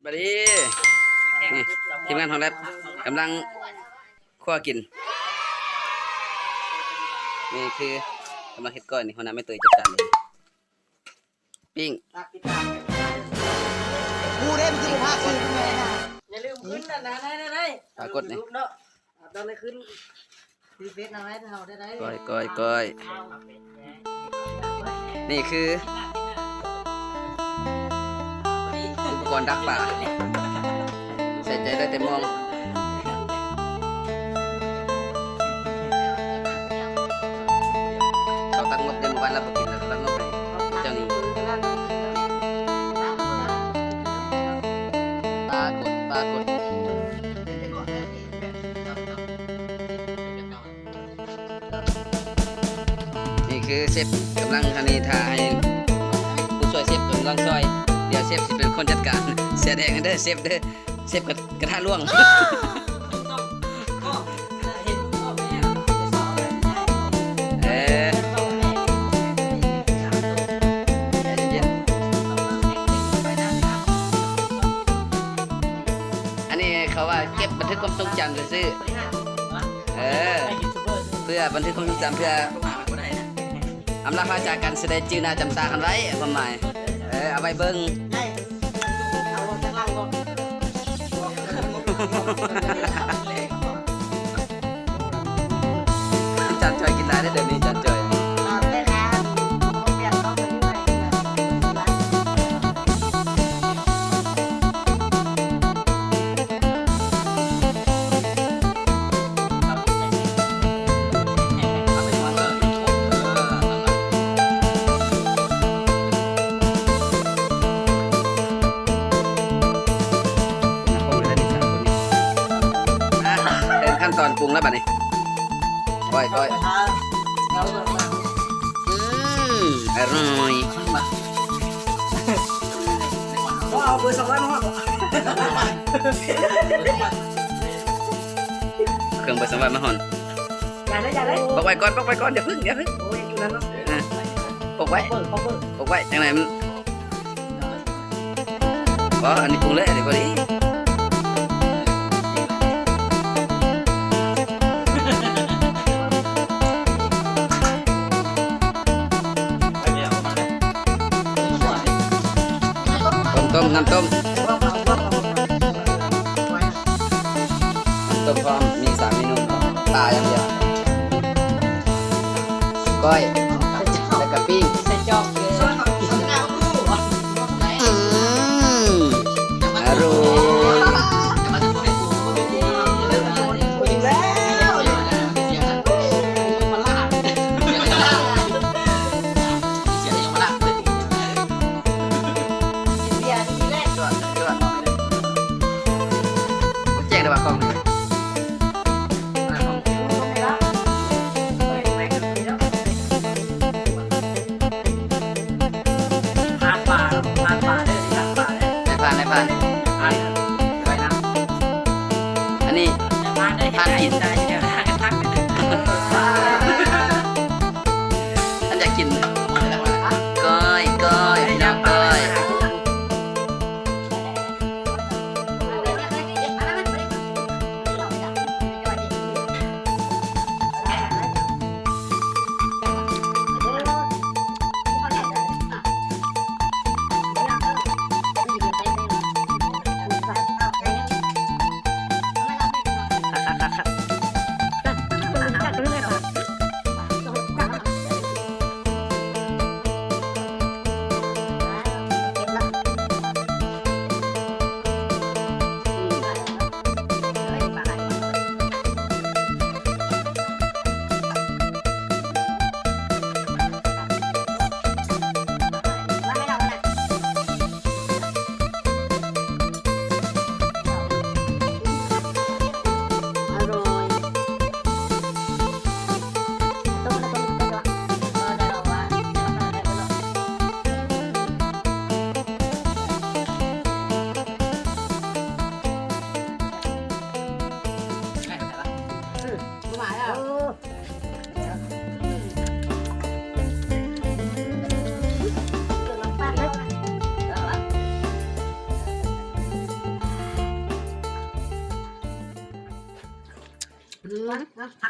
ບາດນີ້ ນີ້ ທີມງານຂອງແລັບກຳລັງຄົວກິນ. ນີ້ຄືກຳລັງເຮັດກ້ອຍນີ້ ຫົວໜ້າແມ່ຕຸ້ຍຈັດການເອງ. ປີ້ງ ກູເດ້ ມັນຄືບໍ່ພາກຊື່ແມ່ນະ. ຢ່າລືມຂຶ້ນນັ້ນນະ ໄດ້ໆ ປາກົດນີ້ ເນາະ ຕອນນີ້ຂຶ້ນ ຄືເຟສນຳໃຫ້ເຮົາໄດ້ ໄດ້ ກ້ອຍໆໆ. ນີ້ຄືອຸປະກອນດັກປາ ໃສ່ໃຈໄດ້ແຕ່ມອງ. ເຂົາຕັດງົບເດ້ ມື້ວານລາວບໍ່ກິນ ລາວຕັດງົບໃຫ້ເຈົ້ານີ້. ປາກົດ ປາກົດ. ນີ້ຄືເຊັບກຳລັງ ອັນນີ້ຖ້າໃຫ້ຜູ້ຊ່ວຍເຊັບກຳລັງຊ່ອຍ ດຽວເຊັບຊິເປັນຄົນຈັດການ. ເສຍແດງເດີເຊັບເດີ ເຊັບກະ ກະທະລ່ວງ. ເອີ ອັນນີ້ເຂົາວ່າເກັບບັນທຶກຄວາມຊົງຈຳຊື່ໆ ເອີ ເພື່ອບັນທຶກຄວາມຊົງຈຳ ເພື່ອອຳລາພາຈາກກັນ ຊິໄດ້ຈື່ໜ້າຈຳຕາກັນໄວ້ ຄວາມໝາຍ ເອີ ເອົາໄວ້ເບິ່ງ. ຈານຈອຍກິນຫຼາຍເດີ ດຽວນີ້ຈານຈອຍ. ເລີ່ມຂັ້ນຕອນປຸງແລ້ວບາດນີ້. ກ້ອຍໆ ອືມ ອະລ່ອຍ. ບໍ່ເອົາເບີສອງຮ້ອຍມາຮ້ອນບໍ່? ເຄື່ອງເບີສອງຮ້ອຍມາຮ້ອນ. ຢ່າເລີຍ ຢ່າເລີຍ. ປົກໄວ້ກ່ອນ ປົກໄວ້ກ່ອນ ຢ່າເພິ່ງ ຢ່າເພິ່ງ. ໂອ້ຍ ຢູ່ນັ້ນເນາະ. ອ່າ ປົກໄວ້ ປົກເບີ ປົກໄວ້ ຈັ່ງໃດມັນ ບໍ່ ອັນນີ້ປຸງເລີຍ ອັນນີ້ພໍດີ. ຕົ້ມ ຕົ້ມ ນ້ຳຕົ້ມ ນ້ຳຕົ້ມພ້ອມ ມີສາມເມນູ ປາຢ່າງດຽວ ກ້ອຍ ແລ້ວກະປີ້ງ ໃສ່ຈອກເລີຍ. ອືມ ອະລ່ອຍ. ແຈ້ງໄດ້ວ່າກ້ອງນີ້. ຜ່ານປ່າ ຜ່ານປ່າເດີ ຜ່ານປ່າເດີ. ນາຍພານ ນາຍພານ ໄປນຳ ອັນນີ້ ນາຍພານເດີ ພານກິນ ນາຍພານ ທ່ານຢາກກິນ ກ້ອຍ ກ້ອຍ ພີ່ນ້ອງ ກ້ອຍ. ຄັກໆໆໆ. ອືມ ເນາະ ຜັກໃສ່